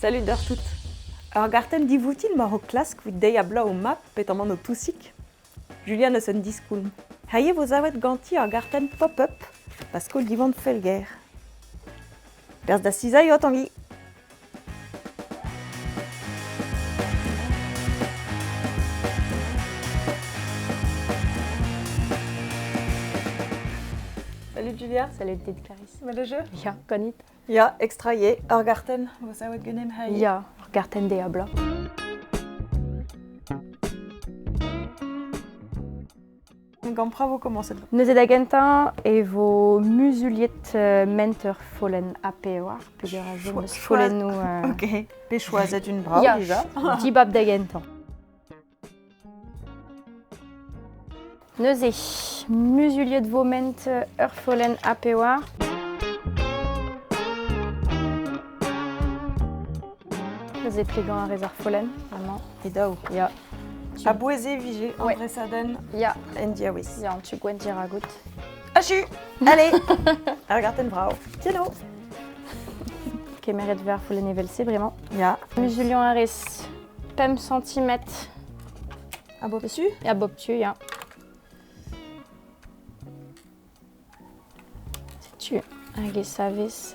Salut deoc'h tout. Ur gartenn divoutin 'maoc'h o klask evit deiz-ha-bloaz ho mab petamant ho tousig? Julian eus un diskoulm. Hiziv vo savet ganti ur gartenn pop-up ba skol Diwan Felger. Berzh da Sizailh, Tangi! Salut Julia. Salut dit Clarisse. Ma le jeu? Ya, ganit. Ya, extra eo. Ur gartenn vo savet ganemp hiziv. Ya, ur gartenn deiz-ha-bloaz. Gant pra vo komañset. Neuze da gentañ e vo muzuliet ment ur follenn A-pevar, peogwir a zo eus follennoù... Ok, pe choazet un brav ya, déjà. dibab da gentañ. Neuze, muzuliet vo ment ur follenn A-pevar. Neuze plegañ a rez ar follenn, amañ. E daou. Ya. A-bouez e vije an Ouais. dresadenn Ya, en diawez. ya, an tu gwenn diragout. Achu Allez Ar gartenn vrav. Tieno Kemeret ver follenn evel-se, bremañ. Ya. Muzuliañ a rez 5 cm. A bop tu? A bop tu, ya. Setu hag e savez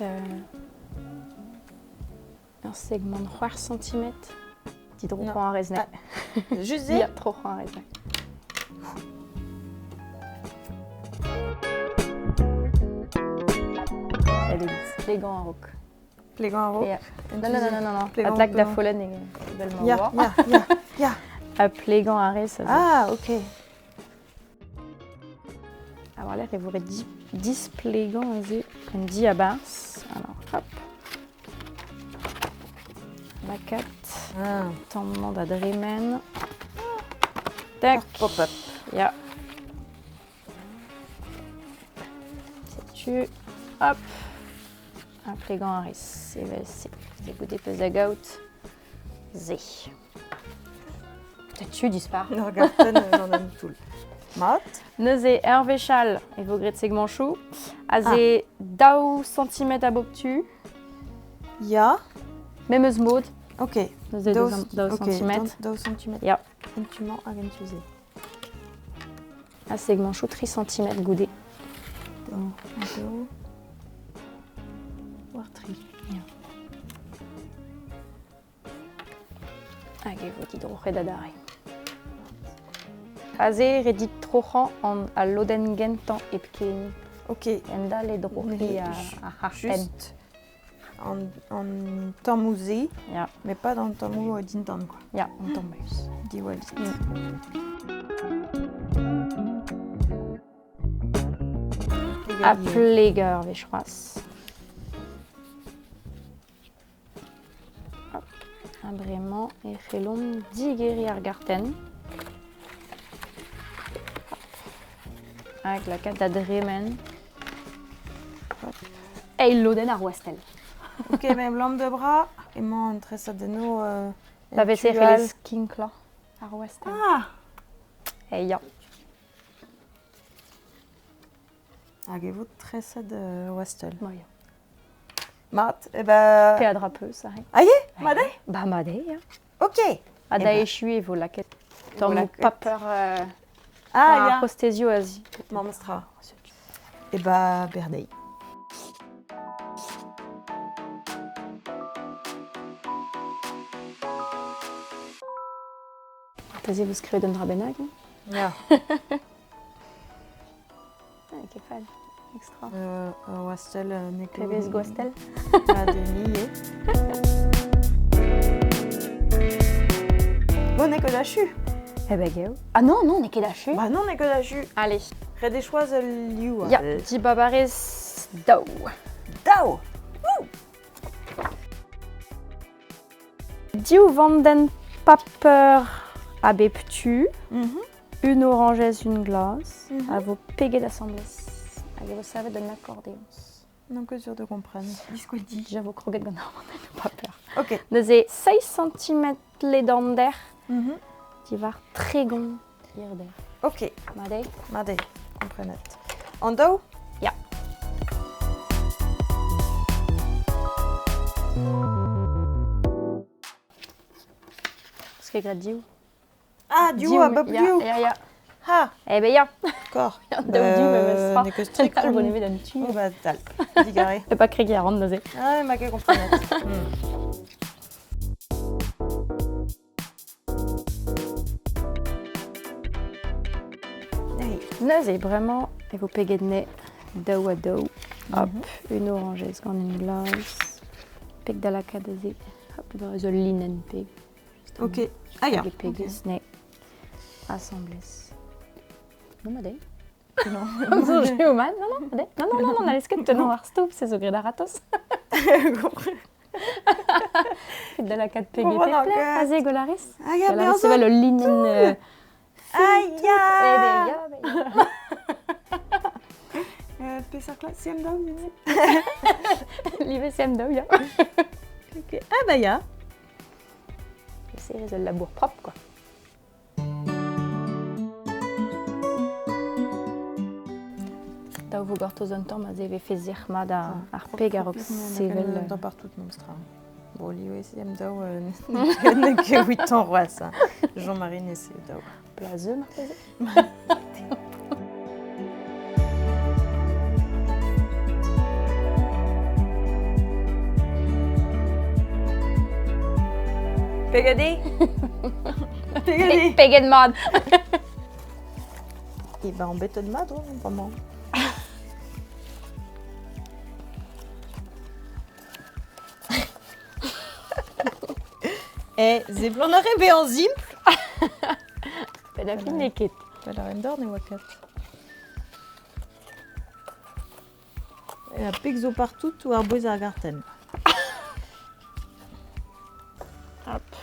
ur segment c'hwec'h cm. Didro a rez ne. Just se? Ya, troc'hañ a rez ne. Plegañ a-raok. Plegañ a-raok? Ya. Non, non, non, non, non. Adlak da follenn evel ma Ya, oa. ya, ya, ya. Ha plegañ a rez. Ah, ok. Ha war-lerc'h e vo ret displegañ aze un diabarzh. Alors, hop. Lakaat ah. tamm-mañ da dremen. Tac. Pop-up. Ya. Setu, hop. Ha plegañ a rez evel-se. Goude peus da gaout se. Tu dispar. Ur gartenn gant un toull. Mat. Neuze, ur wech all e vo graet segmanchoù. Aze daou centimetr a bop tu. Ya. Memes mod. Ok. Neuze daou centimetr. Daou centimetr. Ya. En tu-mañ hag en tu-se. Ha segmanchoù 3 centimetr goude. Daou, daou, war tri. Ya. Hag e vo didroc'het adarre. Aze ret dit troc'hañ an al lodenn gentañ hepken. Ok. Endal e droc'hi ar c'hartenn. Juste an, an tammoù-se, Ya. mais pas dans le tammoù dindan, quoi. Ya, an tamm eus. Diwallit. Ha plegañ ur wech c'hoazh. Ha bremañ e c'hellomp digeriñ ar gartenn. Hag lakaat da dremen. Eil lodenn ar wastell. Ok, mais lamm de bras, emañ an tresadennoù euh, Pa vez e c'hellez kinklañ ar wastell. Ah Eh ya. Hag e vo treset euh, wastell. Moia. Mat, eh ben... Peadra peus, aze. Ah eo Mat eo Ba mat eo, ya. Ok. Ha Eh da ben. echuiñ e vo lakaet vo tammoù lakaet. paper Ah, ar ya. c'hostezioù aze. Memestra. Eh ben, berdeiz. Aze vo skrivet un dra bennak. hein? Ya. Ah, ket fall. Extra. Euh, Wastell, euh, n'eo ket... Pebezh gwastell. Ah, Denis, eo. Bon, n'eo ket achu. Eh ben geo. Ah non, non, n'eo ket achu. Bah non, n'eo ket achu. Allez. Ret eo choaz ul liv. Ya, dibabarez daou. Daou Div vandenn paper a bep tu. Mhm. Une oranjez, une glace, Mhm. a vo peget asambles. Hag e vo savet un accordéons. Non ket sur de comprendre. Diskouez di. Déjà vo kroget gant ar vandennoù paper. Ok. Neuze 6 cm ledander Mhm. diwar tregont hirder. Ok, Mat eo? mat eo, komprenet. An daou? Ya. Peus ket graet div. Ah, div a bep ya, div. ya, ya. Ha, Eh ben ya, kor. daou div memes tra. N'eo ket strikt. Al bon evet an tu. Oh, bah, dal. Digare. E pas kregiñ a ran neuze. Ah, ma ket komprenet. Hey. Neuze, bremañ e vo peget ne daou ha daou. Hop, un orañjez gant un glas. Peg da lakaat aze. Hop, da eus ul linenn peg. Just Ok. Ah, ya. Hag e pegez ne asambles. Non, ma deiz. Non. Soñj eo mat. Non, non, ma deiz. Non, non, non, non, n'allez ket tennañ ar stoup, se zo graet a-ratozh. Peg da lakaat peg e Comprends pep lec'h. ket. Aze, golaris. Ah, ya, Golaris, bezañ. evel ul linenn... Ah, ya. Eh ben, ya, ben, ya. Peseurt klas CM2, minute. Live CM2, ya. Ok. Ah, bah, ya. C'est ul labour propre, quoi. Daou vo gortoz un tamm aze e vefe sec'h mat ar peg a-raok sevel. Dans partout, monstra. Bon, liwe CM2, n'eo ket 8 ans c'hoazh. hein. Jean-Marie ne CM2. Plazeu marteze. Pegadi Pegadi Peget mat. Eh ben, embêtet mat, on, vraiment. Eh, ze blant ar re bezañ simpl. Penn a fin n'eo ket. Pa la d'or ne oa ket. E a peg zo partout ou ar bouez ar gartenn. Hop.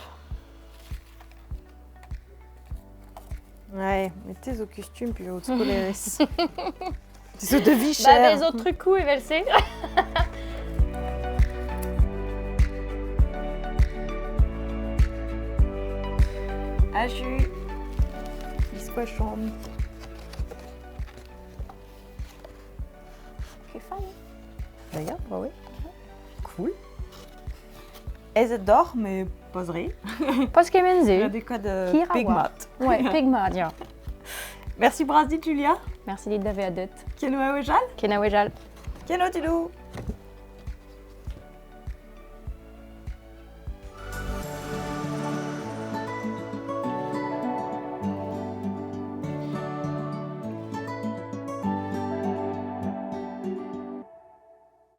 Ouais, mais te zo kustum puis o skolerez. Te zo de Ba, vicher. bez zo trukoù evel-se. Achu. Bisquachon. Ket fall, D'ailleurs, bah ouais. Cool. Ez d'or, mais pas re. Pas kement-se. Des cas de Hir a pegmat. Ouais, peg mat, ya. Merci Brasil, Julia. Merci dit da vezañ deut. Keno a wejal. Kenaouejal. Keno, Tilou.